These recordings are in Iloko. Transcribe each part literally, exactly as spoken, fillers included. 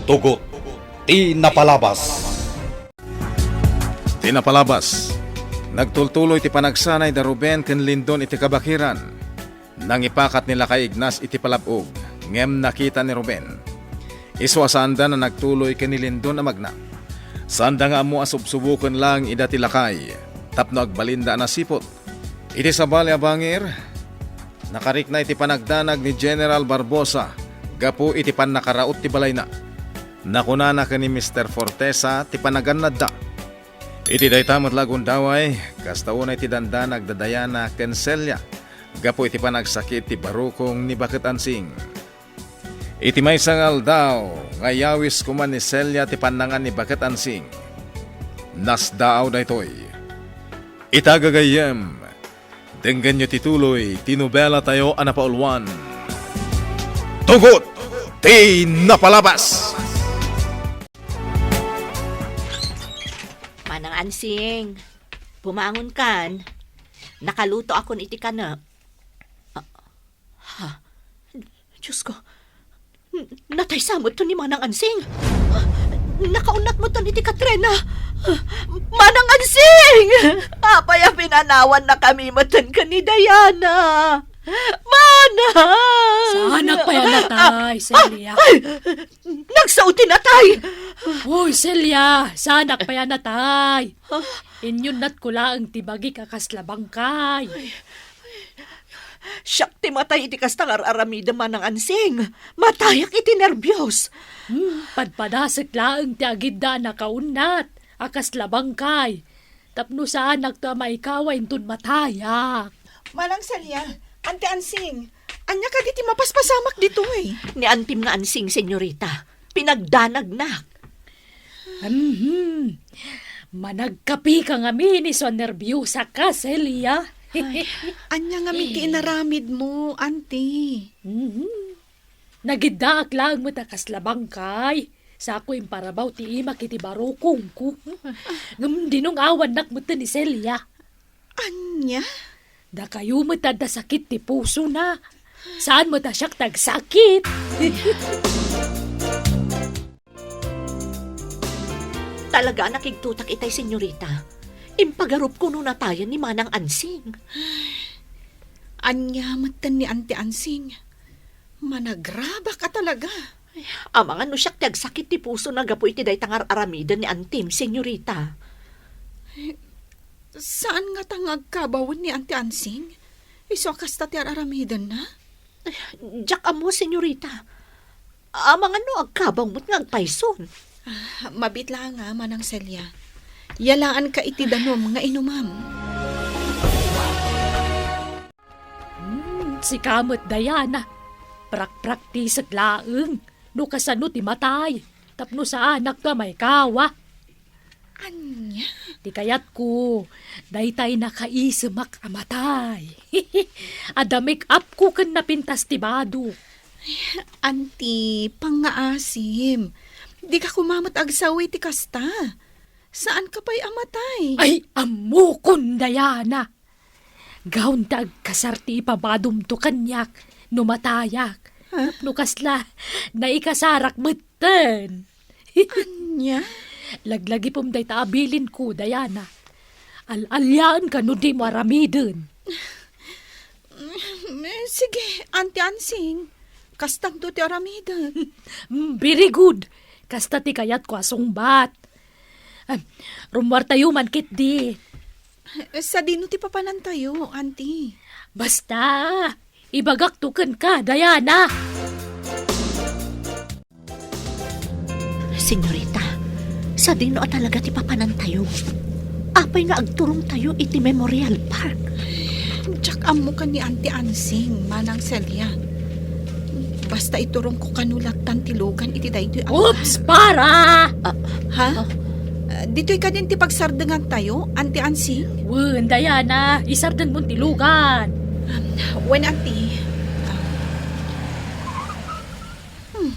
Tugot ti napalabas. Ti napalabas. Nagtultuloy ti panagsanay da Ruben ken Lindon iti kabakiran. Nangipakat ni Lakay Ignas iti palab-og, ngem nakita ni Ruben. Isu a saanda a nagtuloy ken ni Lindon a magna. Saanda nga ammo a subsuboken laeng ida ti lakay, tapno agbalinda a nasiput. Iti sabali a bangir, nakarikna iti panagdanag ni General Barbosa gapu iti pannakaraot ti balayna. Nakunana ken ni Mister Fortesa ti panagannadda. Iti dayta met la a gundaway, kasta unay ti dandanag da Diana ken Celia gapu iti panagsakit ti barukong ni Baket Ansing. Iti maysa nga aldaw nga iyawis koma ni Celia ti pannangan ni Baket Ansing, nasdaaw daytoy. Ita gagayyem, denggenyo ti tuloy ti nobelatayo a napauluan, Tugot ti Napalabas. Manang Ansing, bumangon kan. Nakaluto akon iti kanem. Ah, ha? Diyos ko, n-, natay sa met ni Manang Ansing. Nakaunnat met iti katrena. Manang Ansing! Apay a pinanawannakami met ken ni Diana? Manang! Saanak pay a natay, Celia. Ay! Nagsao ti natay! Hoy, Celia! Saanak pay a natay! Inyunnatko laeng ti bagik a kasla bangkay. Siak ti matay iti kasta nga ar-aramidem, Manang Ansing. Matayak iti nerbios. Hmm, padpadasek laeng ti agidda a nakaunnat a kasla bangkay. Tapno saanakto a maikawa inton matayak. Manang Celia, Anti Ansing, ania kadi ti mapaspasamak ditoy? Ni Antim nga Ansing, senyorita. Pinagdanagnak. Mhm. Managkapika ngamin isu a nerbiosaka, Celia. Ay, ania ngamin ti inaramidmo, Anti? Mhm. Nagiddaak laeng met a kasla bangkay. Sako imparabaw ti imak iti barukongko. Ngem dinungawannak met ni Celia. Ania? Dakayo met adda sakit ti pusona. Saan met a siak ti agsakit. Talaga a nakigtotak itay, senyorita. Impagarupko no natayan ni Manang Ansing. Ania metten ni Anti Ansing? Managrabak a talaga. Ay, amangan no siak ti agsakit ti pusona gapu iti dayta nga ar-aramiden ni Antim, senyorita. Saan ngata nga agkabawen ni Anti Ansing? Isu a kasta ti ar-aramidenna? Ay, diak ammo, senyorita. Amangan no agkabaw met nga agpayson. Ah, mabiit laeng a, Manang Celia. Yalaanka iti danum nga inumam. Hmm, sika met, Diana. Prakpraktisek laeng no kasano ti matay, tapno saanakto a maikawa. Ania? Ti kayatko, daytay nakaisemak a matay. Adda make-upko ken napintas ti bado. Anti, pangngaasim. Dika koma met agsao iti kasta. Saanka pay a matay. Ay, ammokon, Diana. Gaun ta agkasar ti ipabadomto kaniak no matayak. Ha? Tapno kasla, naikasarak metten. Ania? Laglagipem dayta a bilinko, Diana. Al-aliaenka no dimo aramiden. Mm, sige, Anti Ansing. Kastanto ti aramidek. Mm, very good. Kasta ti kayatko a sungbat. Ah, rummuartayo man ketdi. Sadino ti papanantayo, Anti? Basta, ibagakto kenka, Diana. Senyorita, sadino a talaga ti papanantayo? Apay nga agturongtayo iti Memorial Park? Diak ammo ken ni Anti Ansing, Manang Celia. Basta iturongko kano lattan ti lugan iti daytoy a lugar. Oops, para! Ah, ha? Ah. Ah, ditoy kadin ti pagsardengantayo, Anti Ansing? Wen, Diana, isardenmon ti lugan. Um, wen, Anti. Ah. Hmm.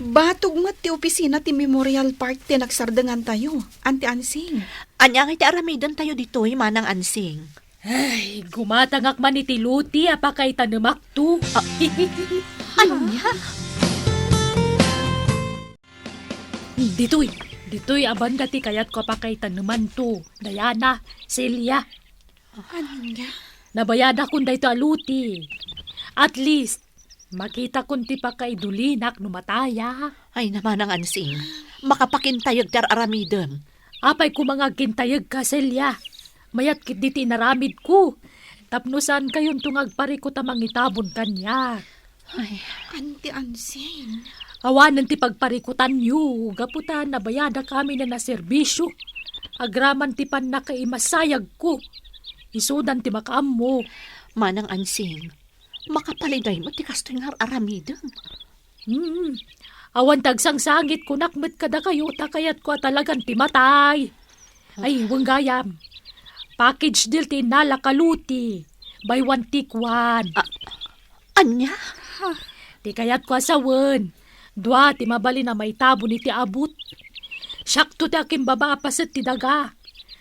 Batog met ti opisina ti Memorial Park ti nagsardengantayo, Anti Ansing. Ania ngay ti aramidentayo ditoy, Manang Ansing? Ay, gumatangak man iti loti a pakaitanemakto. Ah, ania? Ditoy, ditoy a banda ti kayatko a pakaitanemanto, Diana, Celia. Ania? Nabayadakon daytoy a luti. At least, makitakon ti pakaidulinak no matayak. Ay, Manang Ansing, makapakintayeg ti ar-aramidem. Apay koma nga agkintayegka, Celia? Mayat ketdi ti inaramidko. Tapno saankayonto nga agparikut a mangitabon kaniak. Ay. Auntie Ansing. Awanen ti pagparikutanyo, gapu ta nabayadakami a naserbisyo. Agraman ti pannakaimasayagko. Isudan ti makaammo. Manang Ansing, makapaliday met ti kastoy nga ar-aramidem. Hmm. Awan ti agsangsangit kunak met kadakayo ta kayatko a talagan ti matay. Ay, wen gayam. Package deal ti innalak a luti. Buy one, take one. Ah, ania? Ti kayatko a sawen, dua ti mabalin a maitabon iti abut. Siakto ti akimbaba a paset ti daga.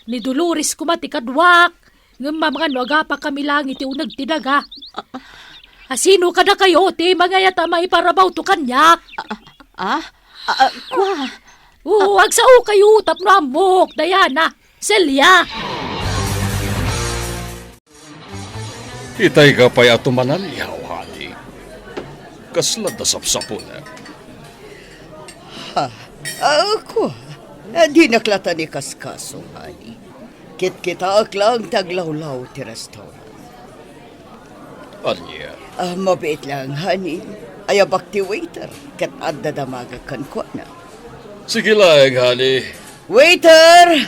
Ni Dolores koma ti kaduak. Ngem mamano agapakami laeng iti uneg ti daga. Ah, ah. Asino kadakayo ti mangayat a maiparabawto kaniak? Ah, ah, ah, ah, kua. Oo, agsaokayo tapno ammok, Diana, Celia. Itay ka pay a tumanaliaw, honey. Kasla da sapsaponak. Ha? Ah, kua. Ah, dinak latan ikaskaso, honey. Kitkitaek laeng ti aglawlaw ti restaurant. Ania? Ah, mabiit laeng, honey. Ayabak ti waiter, ket adda damagek kenkuana. Sige laeng, honey. Waiter!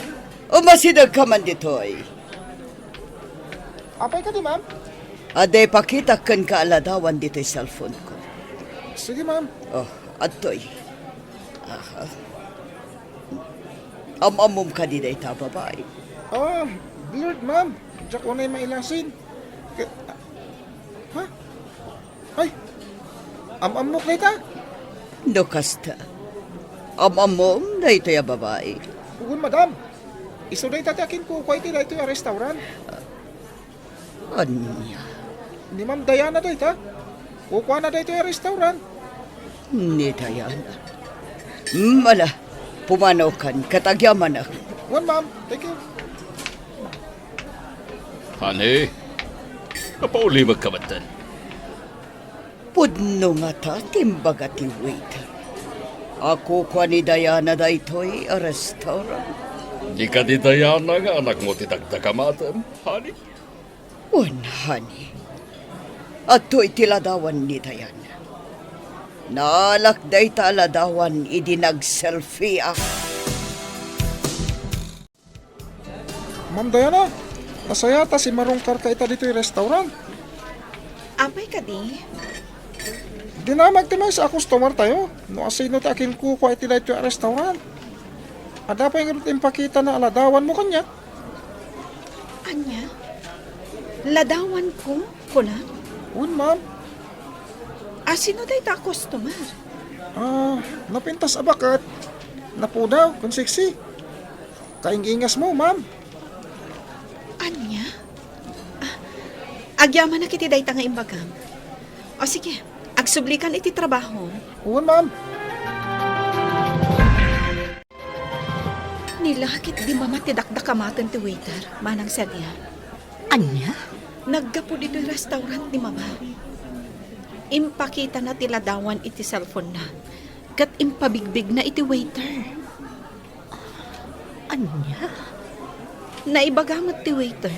Umasidegka man ditoy. Apay kadi, ma'am? Adda ipakitak kenka a ladawan ditoy cellphone ko. Sige, ma'am. Oh, adtoy. Aha. Am-ammom kadi dayta a babai? Ah, blurred, ma'am. Diak unay mailasin. Ke-, ha? Ay, am-ammok dayta? No kasta, am-ammom daytoy a babai? Wen, madam. Isu dayta ti akinkukua iti daytoy a restaurant. Ania? Ni Ma'am Diana dayta. Kukuana daytoy a restaurant. Ni Diana. Mm, ala, pumanaw kan, ket agyamanak. Wen, ma'am. Thank you. Honey, napaulimekka metten. Pudno ngata ti imbaga ti waiter a kukua ni Diana daytoy a restaurant. Di kadi Diana nga anakmo ti dagdagamatem, honey? Wen, honey. Adtoy ti ladawan ni Diana. Naalak dayta a ladawan idi nag-selfieak. Ma'am Diana, nasayaat a simarungkarka ita ditoy restaurant. Apay kadi? Dinamag ti maysa a customer tayo, no asino ti akinkukua iti daytoy a restaurant. Adda pay ngarud impakitana a ladawanmo kaniak. Ania? Ladawanko, kuna? Wen, ma'am. Asino dayta a customer? Ah, napintas a baket. Napudaw, ken sexy. Kaing-ingasmo, ma'am. Ania? Ah, agyamanak iti dayta nga imbagam. O sige, agsublikan iti trabaho. Wen, ma'am. Nilakit di mama ti dakdakamaten ti waiter, Manang Celia. Ania? Naggapu ditoy restaurant ni mama. Impakitana ti ladawan iti cellphone-na, ket impabigbigna iti waiter. Ania? Naibaga met ti waiter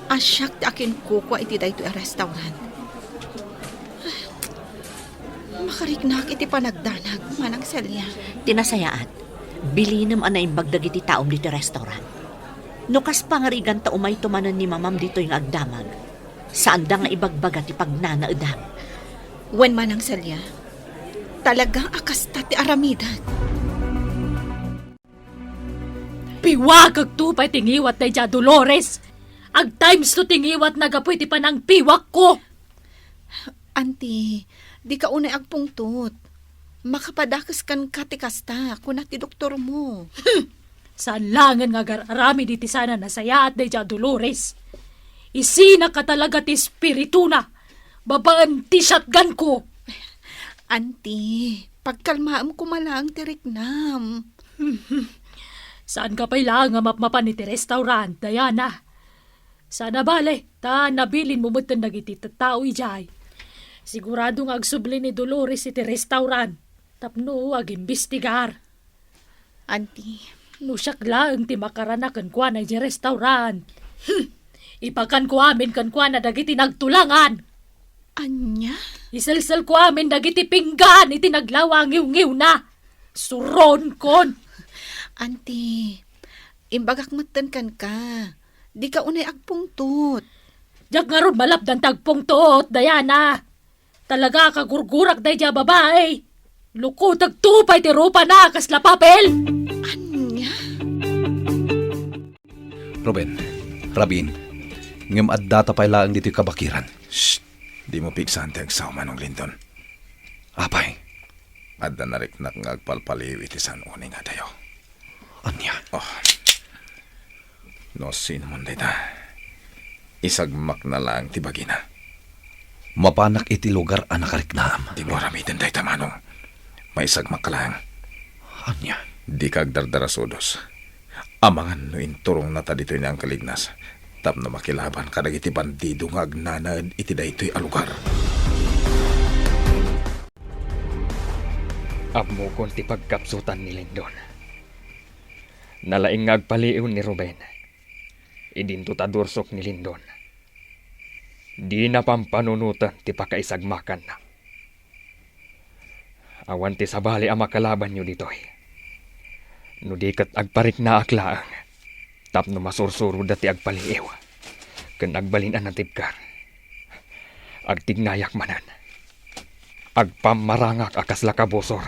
a siak ti akinkukua iti daytoy a restaurant. Makariknak iti panagdanag, Manang Celia. Ti nasayaat, bilinem a naimbag dagiti taom ditoy restaurant. No kas pangariganta umayto manen ni mamam ditoy nga agdamag, saanda nga ibagbaga ti pagnanaedam. Wen, Manang Celia, talaga a kasta ti aramidek. Piwakekto pay ti ngiwat daydiay a Dolores. Ag times two ti ngiwatna gapu iti panangpiwakko. Auntie, dika unay agpungtot. Makapadakes kenka ti kasta, kuna ti doktormo. Hmm. Saan laengen nga agar-aramid iti saan a nasayaat daydiay a Dolores. Isinaka talaga ti espirituna babaen ti shotgunko. Auntie, Pagkalmaem koma laeng ti riknam. Saanka pay laeng a mapmapan iti restaurant, Diana. Saan a bale, ta nabilinmo metten dagiti tattao idiay. Sigurado nga agsubli ni Dolores iti restaurant tapno agimbestigar. Auntie. No siak laeng ti makaranak kenkuana idiay restaurant. Hmm! Ipakanko amin kenkuana dagiti nagtulangan. Ania? Iselselko amin dagiti pinggan iti naglawa a ngiwngiwna. Suronkon! Auntie, imbagak metten kenka. Dika unay agpungtot. Diak ngarud malapdan ti agpungtot, Diana. Talaga a kagurgurak daydiay a babai. Lukotek to pay ti rupana a kasla papel. Ania? Ruben, Rabin, ngem addata pay laeng ditoy kabakiran. Shh! Dimo pigsaen ti agsao, Manong Lindon. Apay? Adda nariknak nga agpalpaliw iti san-uning adayo. Ania? Oh. No sino man dayta, isagmakna laeng ti bagina. Mapanak iti lugar a nakariknam. Dimo aramiden dayta, Manong. Maisagmakka laeng. Ania? Dika agdardarasudos. Amangan no inturongna ta ditoy ni Uncle Ignas tapno makilaban kadagiti bandido nga agnanaed iti daytoy a lugar. Ammokon ti pagkapsutan ni Lindon. Nalaing nga agpaliiw ni Ruben. Idinto ta dursok ni Lindon. Dina pampanunoten ti pakaisagmakanna. Awan ti sabali a makalabanyo ditoy. No di ket agpariknaak laeng tapno masursuroda ti agpaliiw ken agbalin a natibker. Agtignayak manen. Agpammarangak a kasla kabusor.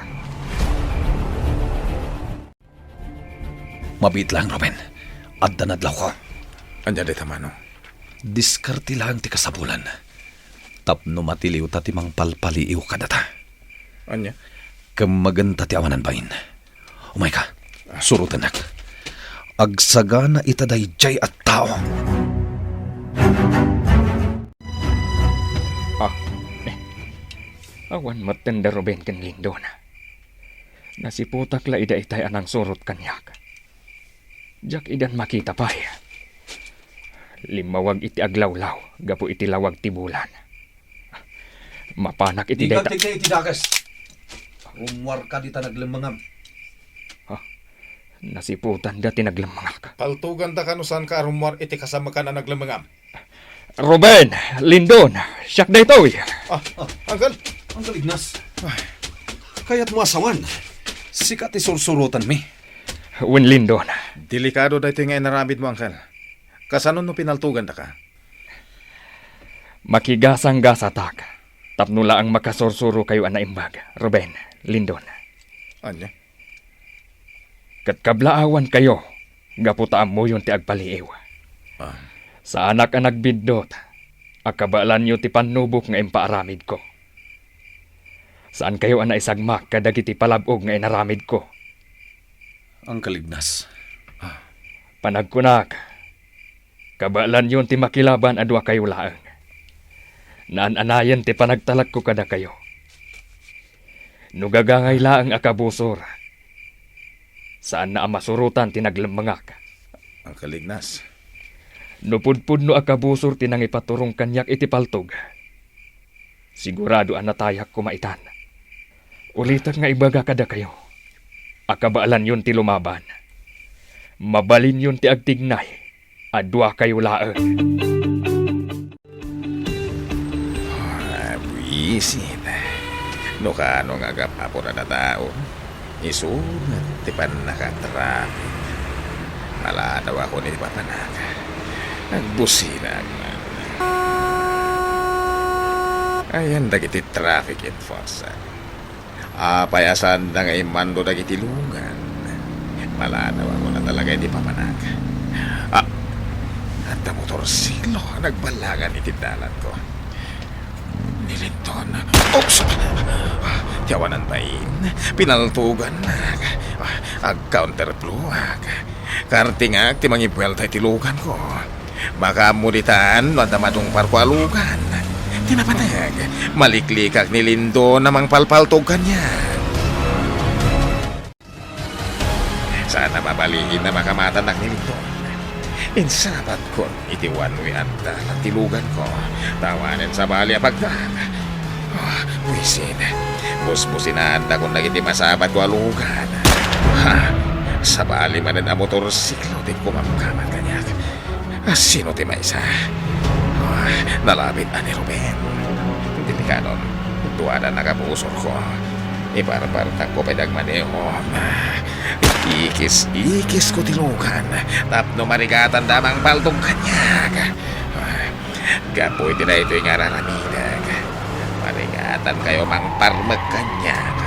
Mabiit laeng, Ruben. Adda nadlawko. Ania dayta, Manong? Diskarte laeng ti kasapulan tapno matiliwta ti mangpalpaliiw kadata. Ania? Kemmegenta ti awanan bain. Umayka, surotennak. Agsagana ita daydiay a tao. Ah, eh. Awan metten da Ruben ken Lindon. Nasiputak la ida itay a nangsurot kaniak. Diak idan makita pay. Limmawag iti aglawlaw gapu iti lawag ti bulan. Mapanak iti dayta. Dika iti dakes. Rummuarka dita naglemmengam. Ah, nasiputanda ti naglemmengak. Paltoganda kano saanka a rummuar iti kasamekan a naglemmengam. Ruben, Lindon, siak daytoy. Ah, ah, Uncle, Uncle Ignas. Ay, kayatmo a sawen. Sika ti sursurotenmi. Wen, Lindon. Delikado daytoy nga inaramidmo, Uncle. Kasano no pinaltogandaka? Makigasanggasatak tapno laeng makasursurokayo a naimbag, Ruben, Lindon. Ania? Ket kablaawankayo gapu ta ammoyon ti agpaliiw. Ah. Saanak a nagbiddut a kabaelanyo ti pannubok nga impaaramidko. Saankayo a naisagmak kadagiti palab-og nga inaramidko. Uncle Ignas. Ah. Panagkunak, kabaelanyon ti makilaban a duakayo laeng. Naan-anayen ti panagtalekko kadakayo. No gagangay laeng a kabusor, saanna a masurotan ti naglemmengak. Uncle Ignas. No pudpudno a kabusor ti nangipaturong kaniak iti paltog, sigurado a natayak koma itan. Ulitek nga ibaga kadakayo a kabaelanyon ti lumaban. Mabalinyon ti agtignay a duakayo laeng. Ah, buisit. No kano nga agap-apod a tao, isu met ti pannakatraffic. Maladaw ako ni papanak. Nagbusina man. Ayan dagiti traffic enforcer. Apay a saanda nga immando dagiti lugan? Maladaw ako na talaga iti papanak. Ah, adda motorsiklo a nagballagan iti dalan ko. Ni Lindon. Oops! Ti awanan bain. Pinaltugannak. Ag-counterflow ak. Kartingak ti mangibuelta iti lugan ko. Makaammo ditan no adda madungparko a lugan. Ti napateg, maliklikak ni Lindon a mangpalpaltog kaniak. Sana mabaliin a makamatanak ni Lindon. Insabatkon iti one-way a dalan ti luganko. Awanen sabali a pagdam. Ah, wisin. Busbusinandakon dagiti masabatko a lugan. Ha? Sabali manen a motorsiklo ti kumamkamat kaniak. A sino ti maysa? Ah, nalabit a ni Ruben. Delikadon, duada nakabusorko. Ibarbartakko pay dagmaneho. Ikis-ikisko ti lugan tapno marigatanda a mangpaltog kaniak. Ah, gapu iti daytoy nga ar-aramidek, marigatankayo mangparmek kaniak.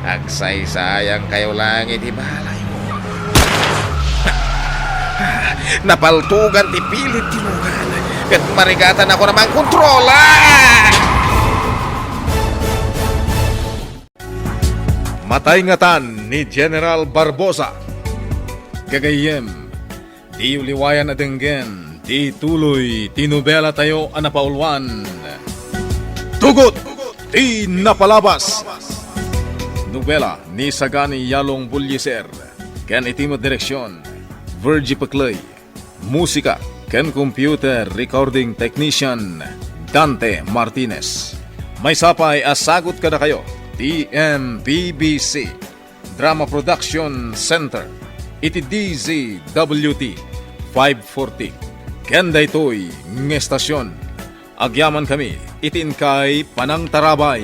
Agsaysayankayo laeng iti balayyo. Napaltogan ti pilit ti lugan, ket marigatanakon a mangkontrol. Ah! Matay ngatan ni General Barbosa. Gagayyem, diyo liwayan a denggen ti tuloy ti nobelatayo a napauluan, Tugot ti Napalabas. Nobela ni Sagani Yalong Bullieser ken iti met direksion, Virgie Pecley. Musika ken computer recording technician, Dante Martinez. Maysa pay a sagut kadakayo ti M P B C Drama Production Center iti D Z W T five forty. Ken daytoy nga estasion, agyamankami iti inkay panangtarabay.